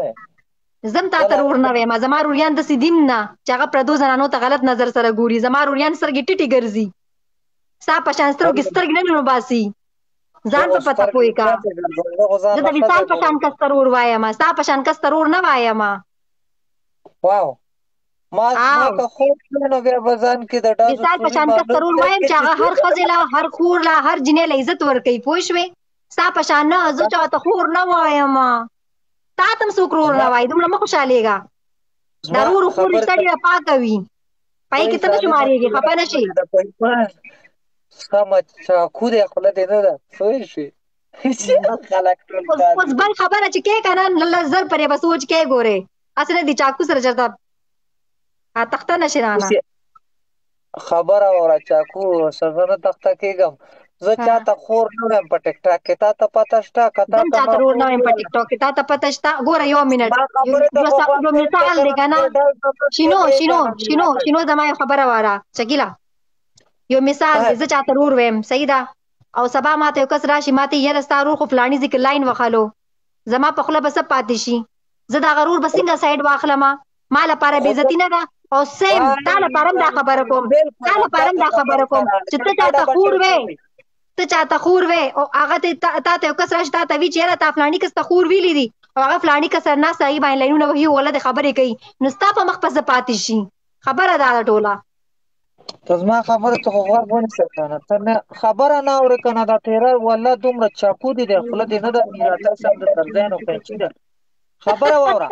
وې. زم تا زه ته لا رور نه وایم، زما روریان داسې دیم نه چې هغه پردو زنانو ته غلط نظر سره ګوري. زما روریان سترګې ټیټې ګرځي، ستا په شان سترګو کې سترګې نه ننباسي. زه ځان خو په پته سترګې پوه کا. اوچتې ګرځم، زه خو ځان زه له د ښځه وصال په شان ګورم. کس ته رور وایم، ستا په شان کس ته رور نه وایم. واو، ما ما او که خوب شو نو بیا به ځان کې د ډازو وصال په سوري شان کس ته معلوم رور دی. وایم چې هغه هر ښځې له، هر خور له، هر جینۍ له عزت ورکوي، پوه شوې؟ ستا په شان نه، زه چاته خور نه وایم، تا ته هم څوک رور زما نه وایي. دومره مه خوشحالېږه، دا زما رور خور خبرې رشته ته ډېره پاکه وي، پای وایي کې ته نه ظالمه شمارېږي، خفه نه شې. د پیمان سمه چاقو دی، خوله دې نه ده، پوه شوې؟ بس خلک ټول اوس اوس کاندي. بل خبره چې کې که نه زر پرې به سوچ کې ګورې، هسې نه دي چاقو سره چېرته تخته نه شې اوس رانه. یې خبره وره، چاقو سره نه تخته کېږم. زه چاته خور نه وایم په ټیک ټاک کې، تا ته پته شته؟ که تا زم ته چاته ما رور نه خور وایم په وویله ټیک ټاک کې، تا ته پته شته؟ ګوره یو منټ، زما خبرې ته یو خو غوږ یو ونیسه مثال که دی نه که نه. بیا ډز به پسې شینو کوې شینو که نه شینو ملاقات. شینو، زما یو خبره واره شکیلا، یو مثال دی. زه چاته رور وایم، صحیح ده؟ او سبا ماته یو کس راشي، ماته یې یاره ستا رور خو فلاني ځای کې لاین وخلو، زما په خوله به څه پاتې شي؟ زه د هغه رور به څنګه سایډ واخلم؟ ما لپاره بې خو عزتي نه ده؟ او سیم تا لپاره هم دا خبره کوم، تا بالکل لپاره هم همدغه دا خبره خبره کوم سره چې ته چاته ډبل خور ټیپ وې، شوی. ته چاته خور وې او هغه ته تا ته یو کس راشي، تا ته وي چې یاره تا فلاني کس ته خور ویلي دي، او هغه فلاني کس سره ناست هغې باندې لاینونه وهي او غلطې خبرې کوي، نو ستا په مخ به څه پاتې شي؟ خبره دا ده ټوله. ته زما خبره ته خو غوږ ونیسه که نه، ته نه خبره نه اورې که نه. دا تیره والله دومره چاقو دي دی، خوله دې نه ده میراته صاحب د ترزیانو قینچي ده. خبره واوره.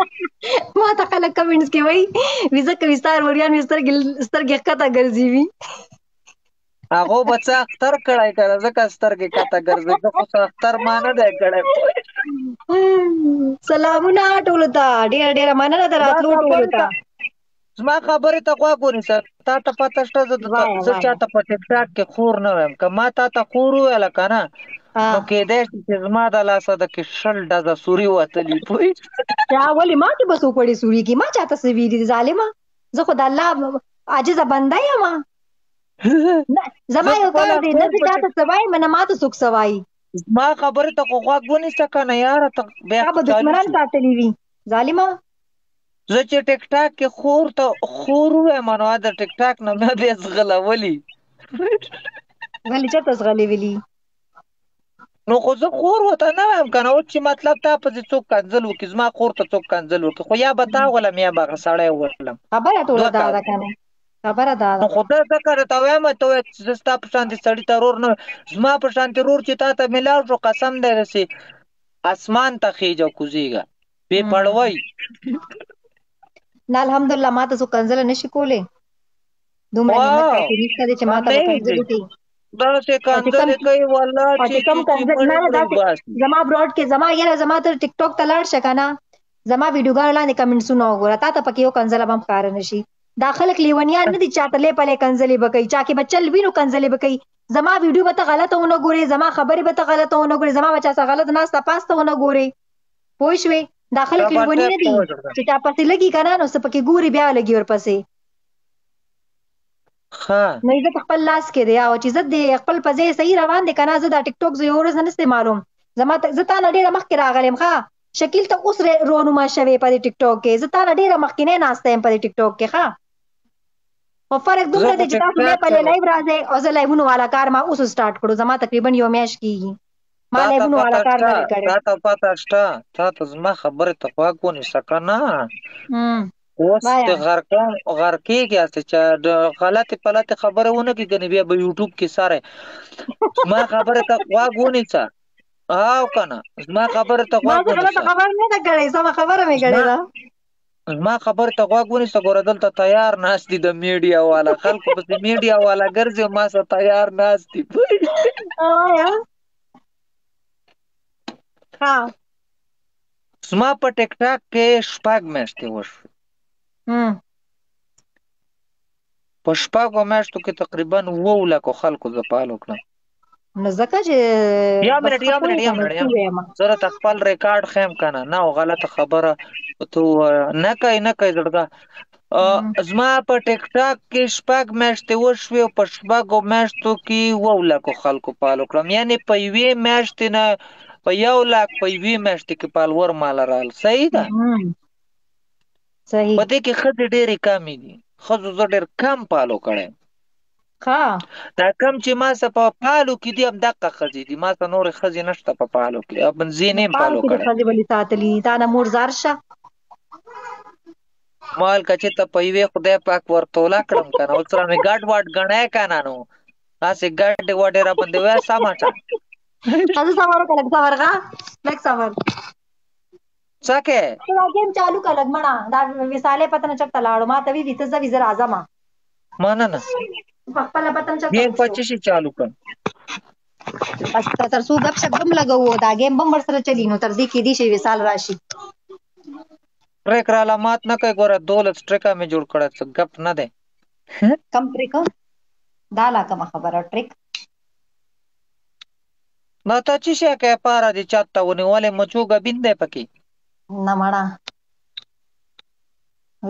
ما ته خلک کمنټس کې وایي وي زه کوي ستا وریان مې سترګې سترګې ښکته ګرځي وي. هغو به څه اختر کړی که نه، ځکه سترګې کته ګرځي. زه خو څه اختر ما نه دی کړی. سلامونه ټولو ته، ډېره ډېره مننه د زما راتلو ټولو خبرې ته. ته زما خبرې ته غوږ ونیسه. تا ته پته شته، زه وایه زه وایه. چاته په ټیک ټاک کې خور نه وایم. که ما تا ته خور وویله که نه، نو کېدای شي چې زما د لاسه د کې 20 ډزه سوري وتلي، پوه شوې؟ چا ولې ما کې به څوک وړې سوري کی؟ ما چاته څه ویلي دي ظالمه؟ زه خو د الله عاجزه بنده یم. نه زه زما یو خپله کار دی، نه خور زه په چاته څه وایم نه ما ته څوک څه وایي. زما خبرې ته خو غوږ ونیسه که نه یاره، ته بیا تا به چالو دښمنان شي. ساتلي وي ظالمه. زه چې ټیک ټاک کې خور ته خور ووایم نو د ټیک ټاک نه مې بیا ځغلولي. ولې چېرته ځغلې ولي؟ نو خو زه خور ورته نه وایم که نه. اوس چې مطلب تا پسې څوک کنځل وکړي، زما خور ته څوک کنځل وکړي، خو یا به تا ولم یا به هغه سړی ولم. خبره ټوله دوه دا ده کاره. که نه، خبره دا نو ده. خو دا ځکه درته وایم، ته وایې چې زه ستا په شان دې سړي ته رور نه وایم. زما په شان دې رور چې تا ته ملاو شو، قسم دی داسې اسمان ته خېژه کوزېږه بې پړوی. نه الحمدلله ما ته څوک کنځله نشي کولی، دومره همت واه پکې نشته دی چې ما ته به کنځل وکړي. داسې او چې کم کنځلې کوي والله او چې چې کم چې چې کنځل مړې نه نه مړې داسې وباسي. زما براډ کې زما یاره زما ته ټیک ټاک ته لاړ شه که نه، زما ویډیوګانو لاندې کمنټسونه وګوره، تا ته پکې یو کنځله به هم ښکاره نه شي. دا خلک لیونیان نه دي چاته لې پلې کنځلې به کوي، چا کې به چل وي نو کنځلې به کوي. زما ویډیو به ته غلطه ونه ګورې، زما خبرې به ته غلطه ونه ګورې، زما به چا سره غلط ناسته پاسته ونه ګورې، پوه شوې؟ دا خلک ډبل لیوني ټیپ نه دي کوه زړه. چې چا پسې لګي که نه نو څه پکې ګوري بیا لګي ورپسې. ښه نو عزت خپل لاس کې دی، او چې عزت دې خپل په ځای صحیح روان دی که نه. زه دا ټیک ټاک زه یو ورځ نه استعمالوم، زما ته زه تا نه ډېره مخکې راغلې یم. ښه شکیل ته اوس رونما شوې په دې ټیک ټاک کې، زه تا نه ډېره مخکینی ناسته یم په دې ټیک ټاک کې. ښه خو فرق زه دومره خو دی چې ټیک تاسو نه ټاک په ته لایو راځئ او زه لایوونو والا کار ما اوس سټارټ کړو، زما تقریبا یو میاشت کېږي ما تا ته لایوونو والا پته کار شته، نه دی کړی. تا ته پته شته، تا ته زما خبرې ته غوږ ونیسه که نه. اوس وایه. ته غرقان غرقېږي هسې چې د غلطې پلطې خبرې ونه کړې، کنې بیا به یوټیوب کې سره. زما خبرې ته غوږ ونیسه او که نه زما خبرې ته ما غوږ څه غلطه ونیسه. خبره نه ده کړې، سمه خبره مې کړې زما ده. زما خبرې ته غوږ ونیسه. ګوره دلته تیار ناست دي د میډیا والا، خلکو پسې میډیا والا ګرځي او ما سره تیار ناست دي. وایه. ها زما په ټیک ټاک کې 6 میاشتې وشوې. په 6 میاشتو کې تقریبا 7 لکو خلکو زه فالو کړم. نو ځکه چې یو بس منټ ښه یو پوه منټ یو یم، منټ څه یو ووایم. زه درته خپل ریکارډ ښیم که نه. نه غلطه خبره ته ووایه، نه کوي نه کوي زړګه. زما په ټیک ټاک کې 6 میاشتې وشوې او په 6 میاشتو کې 7 لکو خلکو فالو کړم، یعنې په یوې میاشتې نه په 1 لاک په یوې میاشتې کې فالوور مال رال، صحیح ده؟ صحیح. په دې کې ښځې ډېرې کمې دي. ښځو زه ډېر کم follow کړی. دا کم چې ما سره په follow کې دي، هم دقه ښځې دي. ما سره نورې ښځې نشته په follow کې. ځینې هم follow follow کړی. ښځې ولې ساتلې؟ تا نه مور زار شه. مال که چې ته په یوې خدای پاک ورتوله کړم که نه، اوس را مې ګډ وډ ګڼی که نه، نو هسې ګډې وډې را باندې وایه. سمه شه. ازه صبر وکړه، لږ صبر غا، لږ صبر. څه کې؟ دا game چالو کړه لږ مړه. دا وصاله پته نه چرته لاړو. ما ته وی ته زه وی زه راځم. مننه. په خپله پته نه چرته. game په څه شي چالو کړم؟ بس تر څو غب شپ بم لګوو، دا game بم ورسره چلی، نو تر دې کې دی شي وصال راشي. ټریک راله مات نه کوي. ګوره، 12 ټریکه مې جوړ کړی، څه ګپ نه دی. کم ټریک؟ دا لا کومه خبره ټریک؟ نو ته چې شي کې پاره دې چاته ونیولې مچوګه بین دی پکې. نه مړه،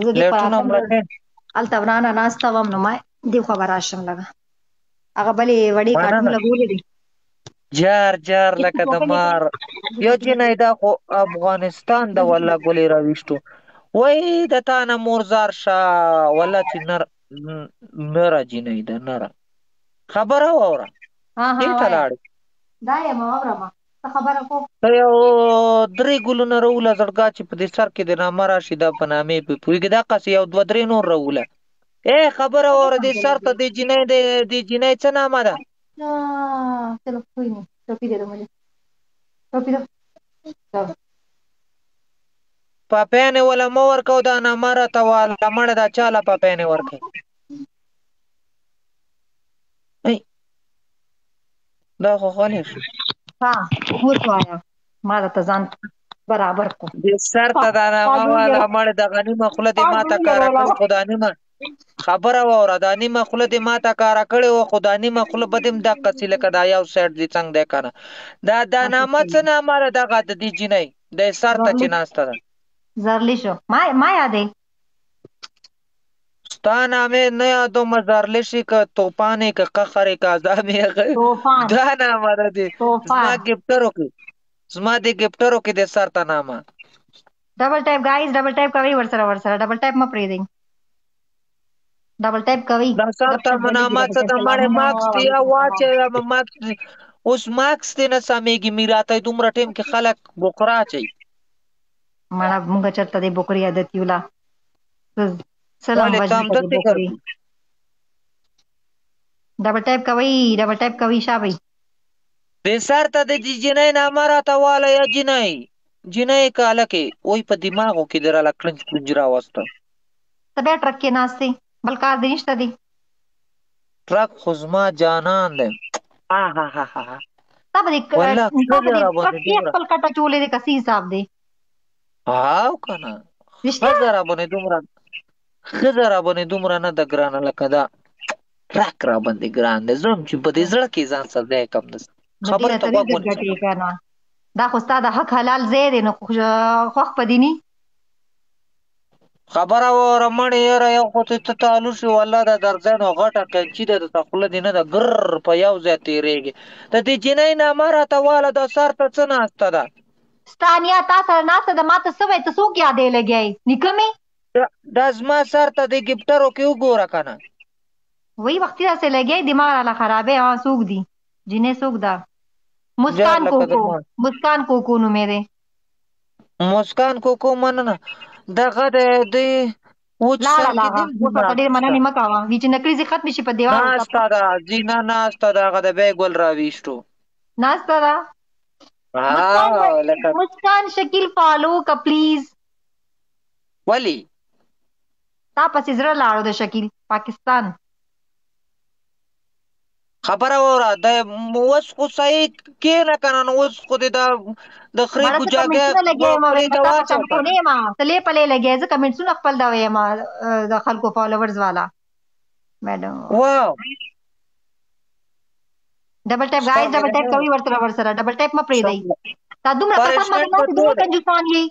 زه دې لټونه مړه. هلته ورانه ناسته وم، نو ما دې خوا به راشم لږه. هغه بلې وړې کارټون لګولې دي. جار جار لکه د مار یو جنۍ. دا خو افغانستان د والله ګولې راويشتو. وای د تا نه مور زار شه، والله چې نر نره جنۍ ده نره. خبره واوره. ها ها. چېرته لاړې؟ دا یم، واورم، څه خبره کو؟ ته یو درې ګلونه راوله زړګا، چې په دې سر کې د نامه راشي، دا په نامې پې پوهېږي. دا قصې یو دوه درې نور راوله. ای خبره واوره، دې سر ته د جنۍ، د جنۍ څه نامه ده؟ चलो कोई नहीं، टोपी दे दो मुझे، टोपी दो، चलो. پاپیانې ولا مه ورکو. دا نامه راته واله مړه، دا چاله پاپیانې ورکوي؟ ای دا خو غلی شو. ها، اوس وایا، ما درته ځان برابر کو. دې سر ته دا نامه واله مړه. دغه نیمه خوله دې ماته کاره کړې، خو دا نیمه خبره واوره، دا نیمه خوله دې ماته کاره کړې وه، خو دا نیمه خوله به دې هم دقسې لکه دا یو سایډ دې څنګه دی که نه. دا دا نامه څه نامه ده دغه د دې جینۍ د سر ته چې ناسته ده؟ زرلی شو، ما یادې. ستا نامې نه یادوم. زرلی شي که توپانې که قخرې که عذابې. توفان. دا نامه ده دې زما توفان. ګفټرو کې، زما دې ګفټرو کې د سر ته نامه. Double tap guys، double tap کوي ورسره، ورسره double tap مه پرېږدئ، double tap کوي. دا سر ته نامه څه د مړې؟ ماکس دی یا واچې ماکس دی. اوس ماکس دی نه سمېږي. میراتی دومره ټیم کې خلک بوقرا اچوي. مړه، مونږ چرته د بوکري عادت یو لا سلام. ولې ته وژنې ته د همداسې بوکري. ګرځې؟ Double tap کوي، double tap کوي شابه. دې سر ته د دې جینۍ نامه راته واله. یا جینۍ، جینۍ که هلکې؟ وای په دماغو کې دې راله کړنج کړنج راوسته. ته بیا ټرک کې ناست دی، بل کار دې نشته دی؟ ټرک خو زما جانان دی. آهاهاها. تا به دې والله تا به ښځه دې را ټرک باندې کې دومره خپل کټه چولې دی که څه حساب دی؟ او که نه. رښتیا؟ ښځه را باندې دومره، ښځه را باندې دومره نه ده ګرانه لکه دا ټرک را باندې ګران دی. زه هم چې په دې زړه کې ځان سره ځای کم ده. نو خبرې ډېره ته ته غوږ ډېر ونیسه. ګټې که نه، دا خو ستا د حق حلال ځای دی، نو خوښ په دیني. خبره واوره مړې. یاره یو خو ته تالو شي والله. دا درځی نو غټه قینچي ده، درته خوله دې نه ده، ګر په یو ځای تېرېږي. د دې جینۍ نامه راته واله، دا سر ته څه ناسته ده؟ ستا نیا تا سره ناسته ده. ما ته څه وایې؟ ته څوک یادې لګیا یې؟ نیکه مې دا زما سر ته د ګفټرو کې وګوره که نه. وایي وختي راسې لګیا یې، دماغ راله خرابې. ها، څوک دي جینۍ؟ څوک ده؟ جار مسکان لکه د کوکو. مار. مسکان کوکو نومې دی. مسکان کوکو، مننه. دغه د دې وچ لاړه سر کې لاغه دیم اوس ورته دماغ ډېر شته. مننې مه کوه، وی چې نکریزې ختمې شي په دیوال ناسته وتپه. ده، ځینه ناسته ده. هغه د بیا ګل راویشتو. ناسته ده مسکان. ها لکه مسکان شکیل follow که please. ولی؟ تا پسې زړه لاړو د شکیل پاکستان. خبره وره، د اوس خو صحیح کېنه که نه، نو اوس خو دې دا د خرې مړه، زه ګوجاګی کمنټسونه لګیا یم. خولې وایم ته تا په واچوه شان که خو نه. نه یم، ته لې پلې لګیا. زه کمنټسونه خپل دا وایم د خلکو فالوورز والا میډم. واو. Double tap guys، سترګې ډبل دې ټیپ نه کوي ورسره، ورسره double tap مه پرېږدئ. تا دومره قسم مه پرشمنټ نه به دومره تور دی. کنجوسان یې،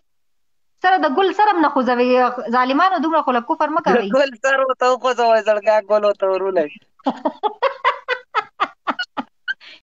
سره د ګل سره هم نه خوځوي ظالمانو، دومره خو له کفر مه د کوئ. ګل سر ورته وخوځوئ زړګا، ګل ورته ورولئ.